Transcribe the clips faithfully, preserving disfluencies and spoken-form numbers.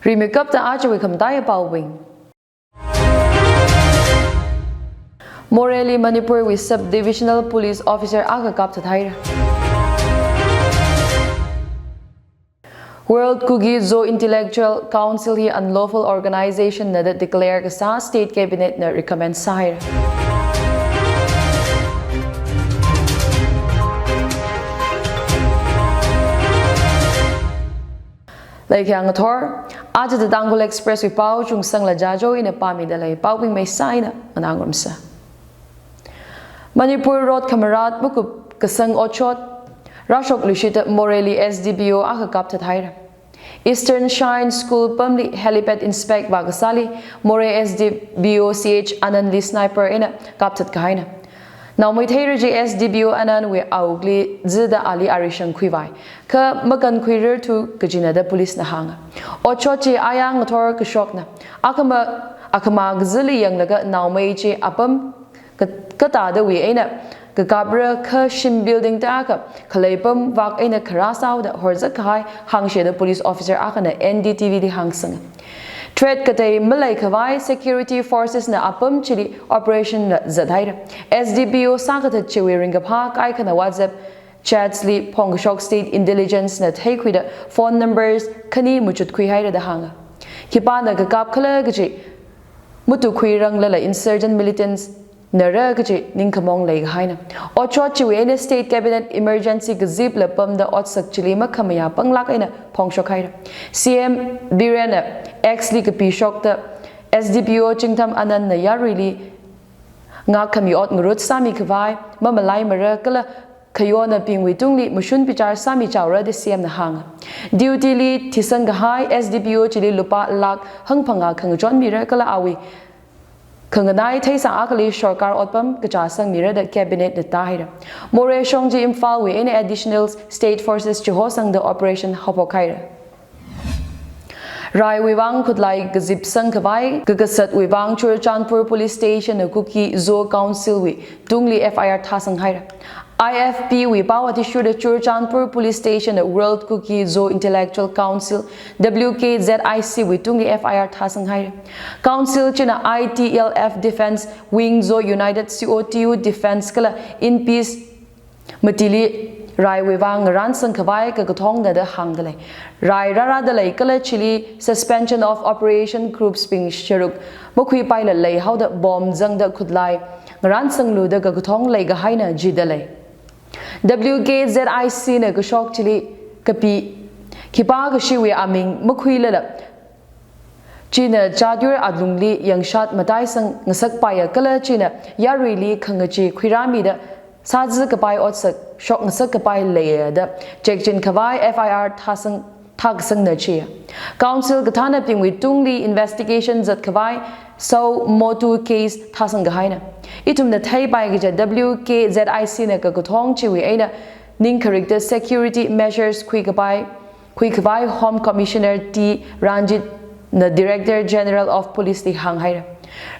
Rimeikapta ajawui khamataiya paobing. Morehli Manipurwui Sub Divisional Police Officer akha kapthat haira. World Kuki Zo Intellectual Council hi unlawful organization na da declare kasā State Cabinet na recommend sāhaira. Leikha ngathor, aja The Tangkhul Express wui pao Chungsangla Jajo ina pāmida lei, paobing maisā eina nganā ngarumsa. Manipur rot khamarat makup kasang otshot, rāshok luishita Morehli S D P O akha kapthat haira. Eastern Shrine School pamli helipad inspect vā kasāli Moreh S D P O C H Anandli sniper eina kapthat kahaina. Naomei theira chi S D P O Anandwui awukli zida ali arishang khuivai, kha makankhuirarthu kajina da police na hānga. Otshot chi aya ngathor kashokna. Akhama, akhama kazili yanglaga naomei chi apam ka-, katātawui eina kakapra kha shim building ta akha khalei pam vak eina kharā sāhaoda horzak kahai hāngshida police officer akhana N D T V li hāngsanga. Threat katei maleikhavai security forces na apam chili operation la zathaira. S D P O sākathat chiwui ringkaphā kaikhana WhatsApp chats li phongkashok State Intelligence na theikhuida phone numbers khani machutkhui haira da hānga. Khipāna kakap khala kaji matukhuiranglala insurgent militants nara kaji ningkhamong leikahaina. Otshot chiwui eina State Cabinet emergency kazipla pamda otsak chili makhamayā panglāk eina phongshok haira. C M Biren na X li kapishokta S D P O Chingtham Anand na yaruili ngākhami ot ngarut sāmikhavai mamalaimara kala khayonnaobingwui tungli mashun bichar sāmichaora da C M na hānga. Duty li thisang kahai S D P O chili lupā lakh hangphangā khangachon mira kala awui khanganai theisang akhali sorkar otpam kachā sangmira da cabinet na tāhaira. Moreh shong chi Imphalwui eina additional state forces chihosangda operation haophok haira. Raiwui vang khutlai kazip sangkhavai kakasatwui vang Churachandpur Police Station na Kuki Zo Council wui tungli F I R thāsang haira. I F P wui pao athishurda Churachandpur Police Station na World Kuki Zo Intellectual Council, W K Z I C wui tungli F I R thāsang haira. Council china I T L F Defence Wing, Zo United, C O T U Defence kala INPS matili raiwui vang ngarān sangkhavai kakathongna da hāngda lei. Rai rārada lei kala chili Suspension of Operation groups bing sharuk makhuipaila leihaoda bomb zangda khutlai ngarān sanglu da kakathong leikahaina jida lei. W K Z I C na kashok chili kapi khipākashiwui aming makhuilala china chātui alungli yangshat mataisang ngasakpaiya kala china yaruili khangachee khuirāmida sāzakapai otsak shok ngasakkapai leiya da chekchin khavai F I R thāsang, thākasangna chiya. Council kathānabingwui tungli investigation zatkhavai suo motu case thāsang kahaina. Ithumna theipai kaja W K Z I C na kakathong chiwui eina ningkharikta security measures khuikapai khuikhavai Home Commissioner T Ranjit na Director General of Police li hānghaira.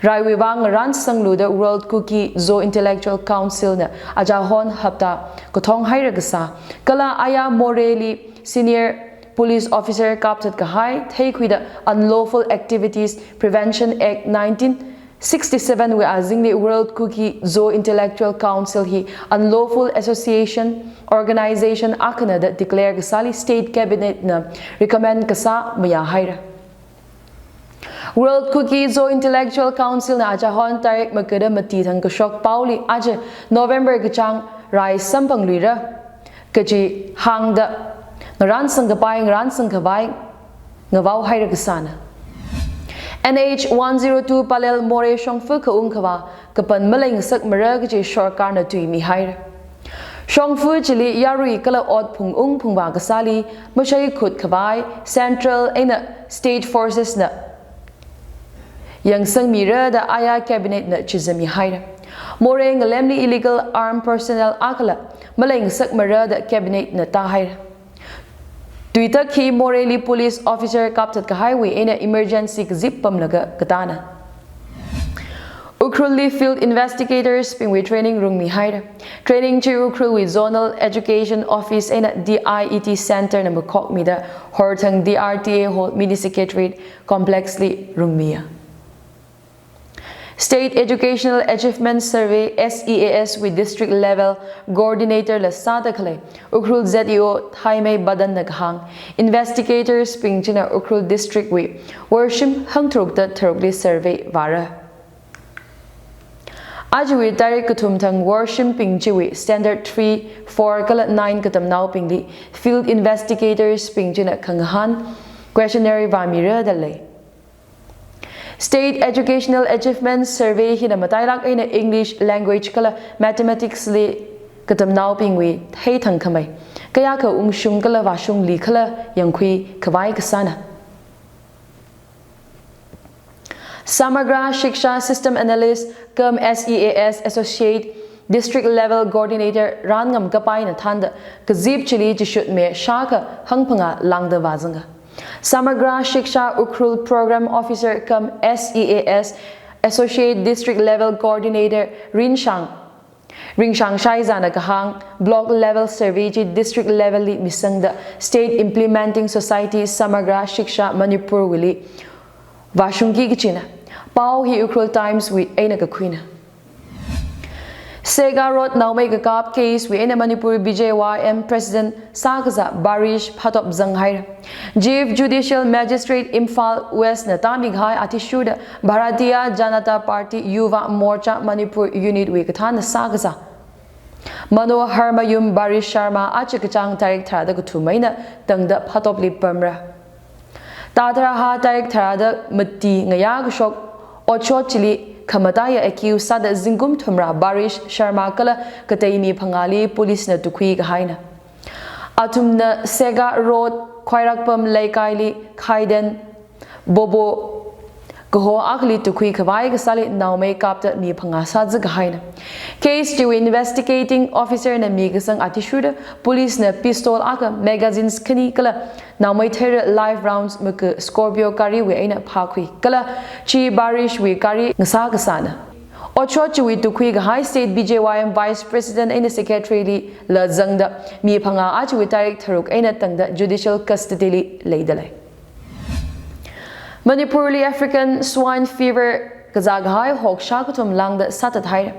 Raiwui vang ngarān sanglu da World Kuki Zo Intellectual Council na achahon hapta kathong haira kasā kala aya Morehli senior police officer kapthat kahai theikhuida Unlawful Activities Prevention Act nineteen sixty-seven wui azingli World Kuki Zo Intellectual Council hi unlawful association, organization akhana da declare kasāli State Cabinet na recommend kasā mayā haira. World Kuki Zo Intellectual Council na achahon tarik makada mati thang kashok paoli aja November kachāng rai samphangluira kaji hāngda ngarān sangkapai, ngarān sangkhavai ngavao haira kasāna. N H one zero two parallel Moreh shongfa khaung khavā kapan maleingasakmara kaji sorkarna tuimi haira. Shongfa chili yarui kala ot phungung phungvā kasāli mashaikhut khavai central eina state forces na yangsangmira da aya cabinet na chizami haira. Moreh ngalemli illegal armed personnel akhala maleingasakmara da cabinet na tāhaira. Tuitak hi Morehli police officer kapthat kahaiwui eina emergency kazip pamlaga katāna. Ukhrulli field investigators bingwui training rungmihaira. Training chi Ukhrulwui Zonal Education Office eina D I E T Center na makhokmida Horthang D R T A Hall Mini Secretariat Complex li rungmiya. State Educational Achievement Survey, S E A S wui district level coordinator la sāda khalei Ukhrul Z E O Thaimei Badan na kahāng, investigators bing china Ukhrul district wui worshim hangtharukda tharukli survey vāra. Ajawui tarik kathum thang worshim bing chiwui standard three, four kala nine katamnaobingli field investigators bing china khangahān questionnaire vāmira da lei. State Educational Achievement Survey hina matailāk eina English language kala mathematics li katamnaobingwui theithang khamei, kayākha ungshung kala vāshungli khala yangkhui khavai kasāna. Samagra Shiksha System Analyst cum S E A S Associate District Level Coordinator Ranngamkapai na thānda kazip chili chishutme shākha hangphangā lāngda vāzanga. Samagra Shiksha Ukhrul Program Officer cum S E A S Associate District Level Coordinator Rinshang, Ringshang Shaizana kahāng, block level survey chi district level li misangda State Implementing Society Samagra Shiksha Manipur wuili vāshungki kachina. Pao hi Ukhrul Times wui eina kakhuina. Sega Road naomei kakap case wui eina Manipur B J Y M President sākazā Barish phatop zanghaira. Chief Judicial Magistrate Imphal West na tāmikahai athishurda Bharatiya Janata Party Yuva Morcha Manipur Unit wui kathānna sākazā Manoharmayum Barish Sharma aja kachāng tarik tharāda kathum eina tangda phatopli pamra. Thāda tharāhā tarik tharāda mati ngayā kashok otshot chili khamataiya accused sāda zingkum thumrā Barish Sharma kala katei mi phangāli police na tukhui kahaina. Athumna Sega Road Khwairakpam Leikaili Khaiden Bobo kaho akhali tukhui khavai kasāli naomei kapta mi phangā sāzā kahaina. Case chiwui investigating officer na mikasang athishurda police na pistol akha, magazines khani kala naomei theira live rounds maka Scorpio gari wui eina phākhui kala chi Barish wui gari ngasā kasāna. Otshot chiwui tukhui kahai State B J Y M Vice President eina Secretary lila zangda mi phangā ajawui tarik tharuk eina tangda judicial custody li leida lei. Manipur li African Swine Fever kazā kahai hok shākathum lāngda sāthat haira.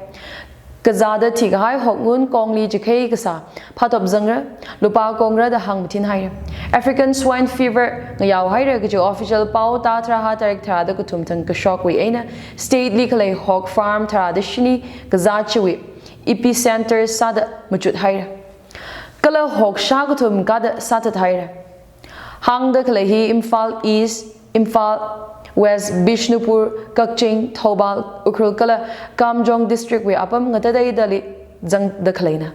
Kazāda thikahai hok ngun kongli chikhei kasā phatop zangra, lupā kongra da hāngmathin haira. African Swine Fever ngayao haira kaji official pao thāda tharāhā tarik tharāda kathum thang kashokwui eina state li khalei hok farm tharāda shini kazā chiwui epicenter sāda machut haira. Kala hok shākathum kada sāthat haira. Hāngda khalei hi Imphal East, Imphal West, Bishnupur, Kakching, Thoubal, Ukhrul kala Kamjong District wui apam ngatateidali zangda khaleina.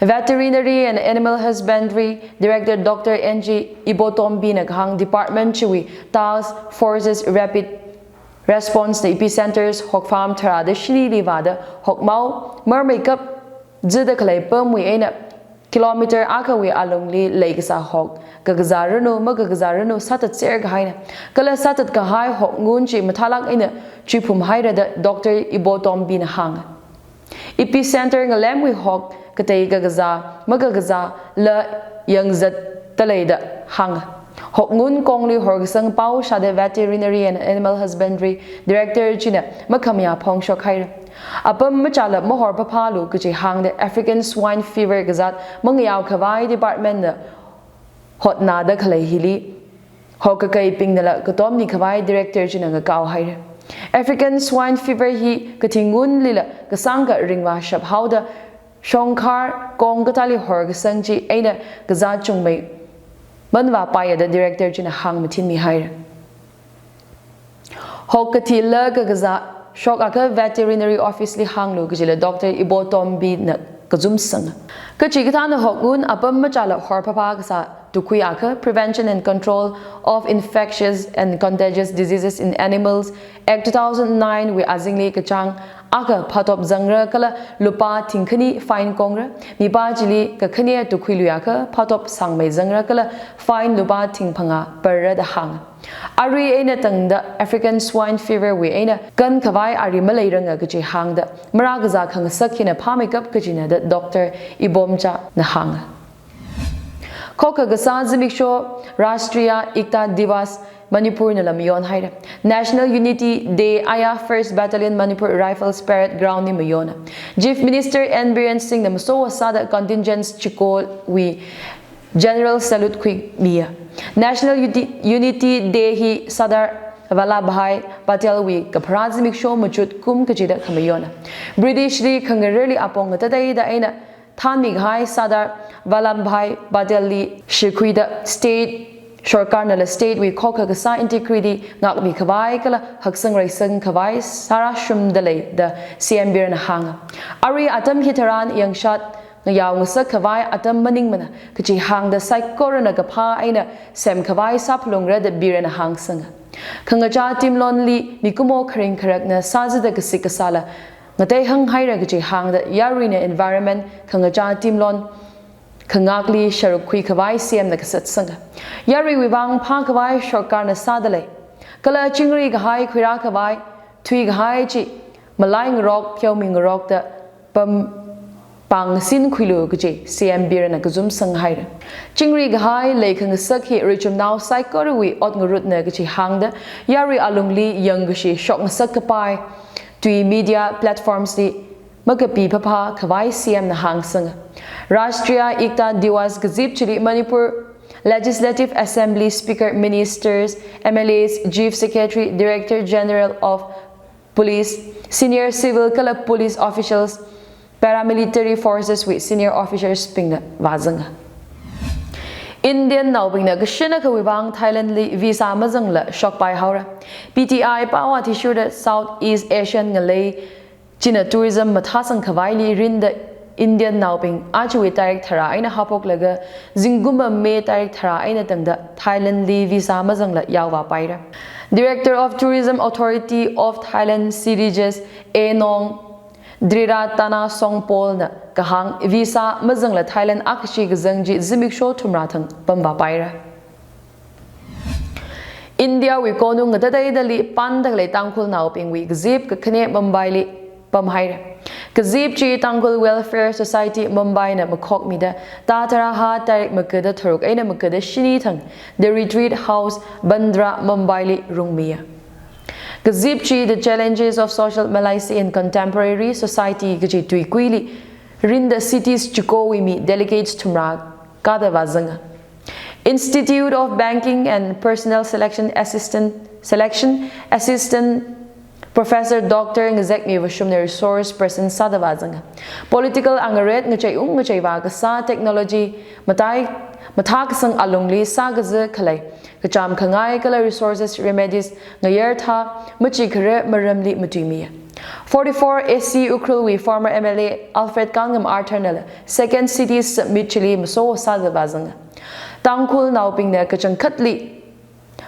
Veterinary and Animal Husbandry Director Doctor N G Ibotombi na kahāng department chiwui task forces rapid response na epicenters hok farm tharāda shinili vāda hokmao marmeikap zida khalei pamwui eina kilometer akhawui alungli leikasā hok kakazā ranu makakazā ranu sāthatser kahaina. Kala sāthat kahai hok ngun chi mathālāk eina chuiphum haira da Doctor Ibotombi na hānga. Epicenter ngalemwui hok katei kakazā makakazāla yangzatta lei da hānga. Hok ngun kongli horkasang pao shāda Veterinary and Animal Husbandry Director china makhamayā phongshok haira. Apam machāla mahorphaphālu kaji hāngda African Swine Fever kazāt mangayao khavai department na hotnada khalei hili hok kakaibingnala katomni khavai Director china ngakao haira. African Swine Fever hi kathi ngunlila kasāngkha ringvāshap haoda shongkhar kong katāli horkasang chi eina kazā chungmei manvāpaiya da Director china hāngmathinmi haira. Hok kathila kakazā shokakha veterinary office li hānglu kajila Doctor Ibotombi na kazumsanga. Kachikathāna hok ngun apam machāla horphaphā kasā tukhuiakha Prevention and Control of Infectious and Contagious Diseases in Animals Act two thousand nine wui azingli kachāng akha phatop zangra kala lupā thingkhani fine kongra. Mipā chili kakhanea tukhuiluiakha phatop sāngmei zangra kala fine lupā thingphangā parra da hānga. Ari eina tangda African Swine Fever wui eina kankhavai ari maleiranga kaji hāngda marākazā khangasak hina phāmeikap kajina da Doctor Ibomchana hānga. Khokha kasā zimiksho Rashtriya Ekta Diwas Manipur nala mayonhaira. National Unity Day aya First Battalion Manipur Rifles Parade Ground li mayona. Chief Minister N Biren Singh na masovā sāda contingents chikowui General Salute khuimiya. National Uti-, Unity Day hi Sardar Vallabhbhai Patel wui kapharā zimiksho machut kum kachida khamayona. British li khangararli apong ngatateida eina thanmikahai Sardar Vallabhbhai Patel li shikhuida state sorkar nala state wui khokha kasā integrity ngākmikhavai kala haksang reisang khavai sārāshungda lei da C M Biren na hānga. Ari atam hitharan yangshat ngayao ngasak khavai atam maningmana kaji hāngda saikorana kaphā eina semkhavai sāphalungra da Biren na hāngsanga. Khangachā timlonli mikumo kharing kharakna sāzada kasik kasāla ngatei hānghaira kaji hāngda yaruina environment khangachā timlon khangakli sharuk khuikhavai C M na kasatsanga. Yaruiwui vang phākhavai sorkarna sāda lei. Kala chingri kahai khuirākhavai, thuikahai chi malai ngarok, pheomi ngarokda pam pāngsin khuilu kaji C M Biren na kazumsanghaira. Chingri kahai leikhangasak hi richumnao saikorawui ot ngarutna kaji hāngda yarui alungli yangkashi shokngasak kapai tui media platforms li makapi phāphā khavai C M na hāngsanga. Rashtriya Ekta Diwas kazip chili Manipur Legislative Assembly Speaker, Ministers, M L As, Chief Secretary, Director General of Police, senior civil kala police officials, paramilitary forces wui senior officers bingna vāzanga. Indian naobingna kashinna khawui vang Thailand li visa mazangla shokpai haora. P T I pao athishurda South East Asian ngalei china tourism mathāsang khavaili rinda Indian naobing achiwui tarik tharā eina haophoklaga zingkumwui May tarik tharā eina tangda Thailand li visa mazangla yaovāpaira. Director of Tourism Authority of Thailand, Sirijesh Enong Driratana Songpol na kahāng visa mazangla Thailand akhashi kazang chi zimiksho thumrā thang pamvāpaira. India wui konung ngatateidali pānda khalei Tangkhul naobingwui kazip kakhane Mumbai li pamhaira. Kazip chi Tangkhul Welfare Society Mumbai na makhokmida, tā tharā hā tarik magada tharuk eina magada shini thang The Retreat House, Bandra, Mumbai li rungmiya. Kazip chi The Challenges of Social Malice in Contemporary Society kaji tuikuili rinda cities chikowui mi delegates thumrā kada vāzanga. Institute of Banking and Personnel Selection Assistant, Selection Assistant Professor Doctor Ngazekmi Vashumna resource person sāda vāzanga. Political angaret ngacheiung ngacheivā kasā, technology matai mathākasang alungli sākaza khalei kachām khangai kala resources remedies ngayar thā machikhare maramli matuimiya. Forty-four A C Ukhrul wui former M L A Alfred Kanngam Arthur nala Second City Summit chili masovā sāda vāzanga. Tangkhul naobingna kachangkhatli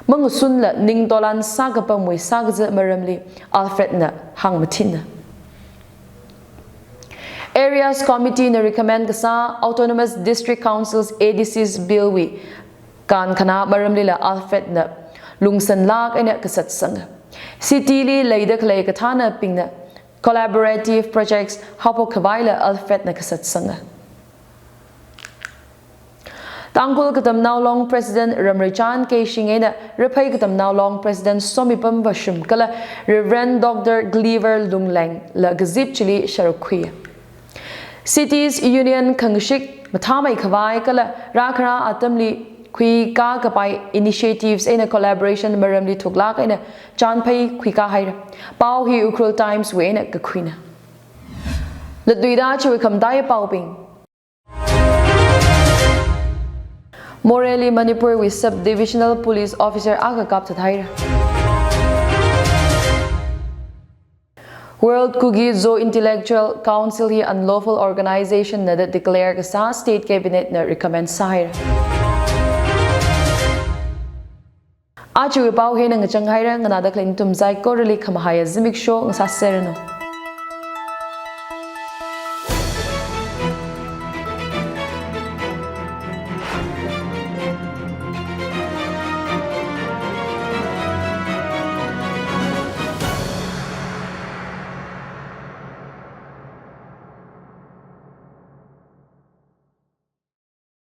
mangasunla ningtolan sākapamwui sākaza maramli Alfred na hāngmathinna. Areas Committee na recommend kasā Autonomous District Councils, A D Cs Bill wui kankhanā maramlila Alfred na lungsanlāk eina kasatsanga. City li leida khalei kathānabingna collaborative projects haophok khavaila Alfred na kasatsanga. Tangkhul Katamnao Long President Ramreichan Keishing eina Raphei Katamnao Long President Somipam Vashum kala Reverend Doctor Gleaver Lungleng la kazip chili sharuk khuiya. Cities Union khangashik mathāmei khavai kala rākhara atamli khuikā kapai initiatives eina collaboration maramli thuklāk eina chānphei khuikā haira. Pao hi Ukhrul Times wui eina kakhuina. Latluida chiwui khamataiya paobing. Moreh li Manipur wui Sub Divisional Police Officer akha kapthat haira. World Kuki Zo Intellectual Council hi unlawful organization na da declare kasā State Cabinet na recommend sāhaira. Achiwui pao hina ngachang haira, nganāda khalei nathum saikorali khamahaiya zimiksho ngasāserranu.